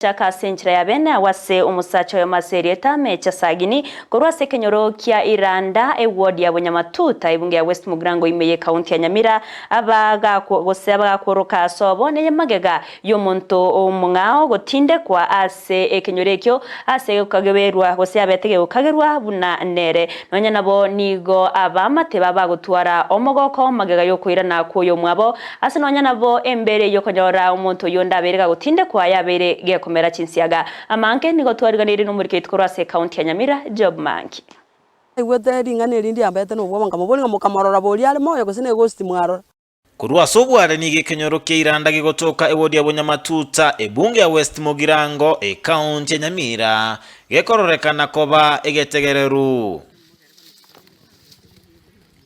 Chaka ase enchera ya bene agwo ase omosacha oyomo ase erieta Mecha Sagini, korwa ase ekenyoro kia Iranda, eward ya Bonyamatuta, ebunge ya West Mugirango ime y'ecounty ya Nyamira, abagakwo gose abagakworoka ase obo neye magega y'omonto omong'ao gotindekwa ase ekenyoro ekio ase gekokagerwa gose abete gegokagerwa buna nere. Nonya nabo nigo abaamate babagotwara omogoko magega y'okoirana kw'oyomwabo Ase nonya nabo embere y'okonyora omonto oyio onde abeire gagotindekwa yabeire gekomera chinsiaga. Amange nigo twariganeirie nomoriki oito korwa ase ekaunti ya Nyamira, Job Mangi. Naigwete ring'ana eri ndiambete nobwoba, nkamoboria ng'a mokamorora boria are moyo gose neghost mwarora. Korwa ase obware nigo ekenyoro kia Iranda gegotoka ewodi ya Bonyamatuta, ebunge ya West Mugirango, ekaunti ya Nyamira, gekororekana koba egetegereru.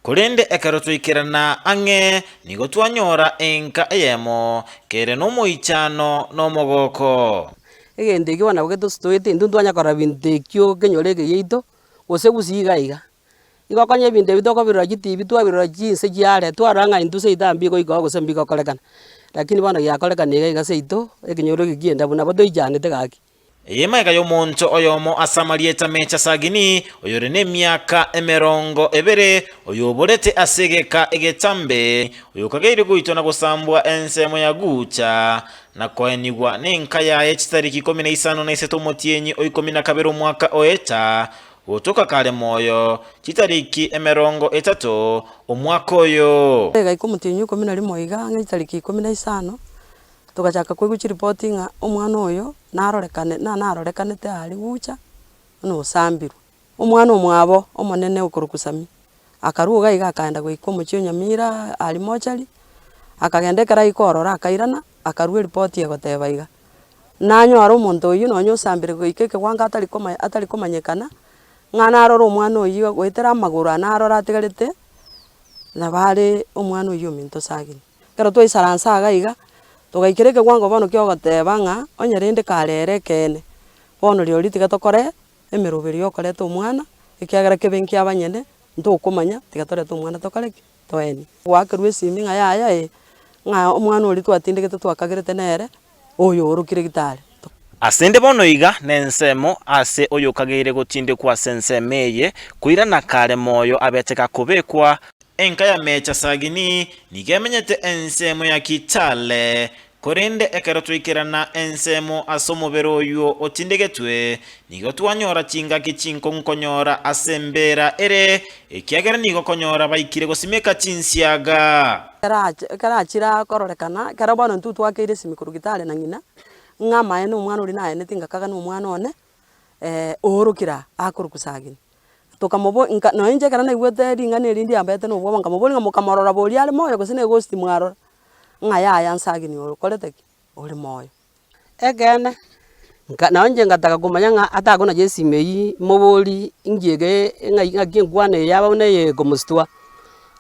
Korende ekero twaikerana ang'e, nigo twanyora enka eyemo, kere nomoichano na omogoko. Egento ekio bono nabo getostoete intwe ntwanya korora binto ekio kenyore eke giaito, gose gusii iga iga. Igo konya ebinto ebi tokobirora chitibi twabirora chinse chiare, twarora ng'a intwe seito aa mbigoika oo gose mbigokorekana. Lakini bono giakorekana iga iga seito, ekenyoro eke ki'endabu nabo toichanete gaki. Eye magega y'omonto oyomo ase amarieta Mecha Sagini, oyore nemiaka 20, oyoborete ase egeka egetambe, oyokageire goitwa na gosambwa ensemo ya Gucha, na koenigwa nenka yaye chitariki 13 omotienyi o 12 omwaka oeta, gotoka kare moyo chitariki 30 omwaka oyo. Egaika omotienyi o 11 iga ang'e chitariki 15, Togachaka koigwa chiripoti ng'a omwana oyo narorekane na narorekanete aria gocha buna osambirwe. Omwana omwabo omonene okorokwa Sami, akarwa iga iga akaenda goika omochie o Nyamira aria mochari, akagenda ekero aika ororo akairana, akarwa eripoti egoteba iga, nanyora omonto oywo nonye osambire goika ekewango atari koma atari komanyekana, ng'a narore omwana oywo goetera amagoro aya narora atigarete, nabo are omwana oywo ominto Sagini. Ekero twaisaransa iga iga, togaikera ekewango bono kia ogoteba ng'a onye rende kare ere ekeene, bono rirorio tiga tokore emeroberio ya okoreta omwana, ekiagera kebe nkia abanyene, ntokomanya, tiga torete omwana tokore ki? Toenie. Goakerwa esimi ng'a yaya eh, ng'a omwana oria twatindegete twakagerete nere, oyo oorokire gitari. Asende bono iga nensemo ase oyokageire gotindekwa ase ensemo eye, koirana kare moyo abete gakobekwa. Enka ya Mecha Sagini nigo emenyete ensemo ya Kitale, korende ekero twaikerana ensemo ase omobere oyio otindegetwe, nigo twanyora chingaki chinkong'u konyora ase embera ere, ekiagera nigo konyora baikire gosimeka chinsiaga. Ekero achire kororekana, ekero bono intwe twakeire esimi korwa Kitale na ng'ina, ng'a amaene omwana oria naeneti ngakaga na omwana one, oorokire aa, akorokwa Sagini. Tokamobo nka nonye inche ekero naigwete ring'ana eri ndiambete na obwoba nkamoboria ng'a mokamorora boria are moyo gose ne eghost mwarora? Ng'a yaya nsagini oyo okorete ki? Ore moyo. Ekeene, nka nonye inche ngataka komanya ng'a atakonacha esimi eywo mobori inki eke ng'ai ng'aki enkwana eye yaba buna eye ekomostua.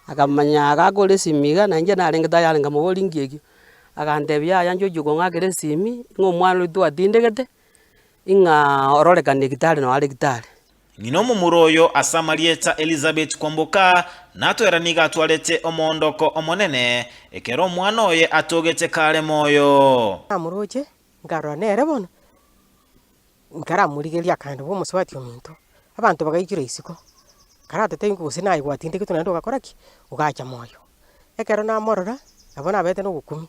Akamanya gakore esimi iga na inche narenge tayari nkamoboria inki ekio, agantebia yaya inche ochia kong'akera esimi, ng'a omwana oria twatindegete, ing'a ororekane gitari noo are gitari. Ng'ina omomura oyo ase amarieta Elizabeth Kwamboka natwera nigo atwarete omoondoko omonene ekero omwana oye atogete kare moyo. Namoroche, nkarora nere bono, nkaramorigereria akaenda bwa omosubati ominto, abanto bagaichora isiko, karatotebie gose naye gwatindegetwe naende ogakora ki? Ogacha moyo. Ekero namorora, nabo nabete na ogokumia,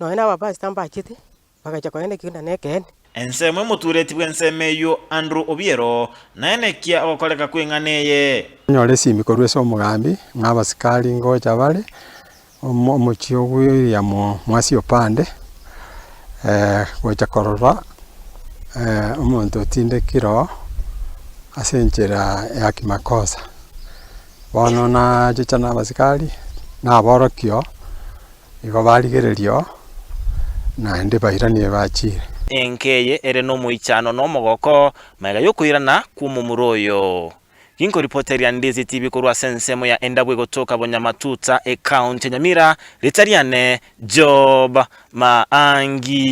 nonye na abapastor mbachete. Bagacha koenda ekiina nekeene. Ensemo emotureti bw'ensemo eyio Andrew Obiero, naenekia ogokoreka kw'eng'ana eye. Onyore esimi korwa ase omogambi, ng'a abasikari ngocha bare, omo omochie o William Mwasi Opande, gocha korora omonto otindekire oo ase enchera ya kimakosa. Bono nachicha na abasikari, naborokio oo. Igo barigereria oo, naende bairanie bachiire. Enka eye ere nomoichano na omogoko magega y'okoirana kw'omomura oyo. Ginkoripoteria Ndizi TV korwa ase ensemo ya Endabwe gotoka Bonyamatuta, Ekaunti ya Nyamira, rieta riane Job Maangi.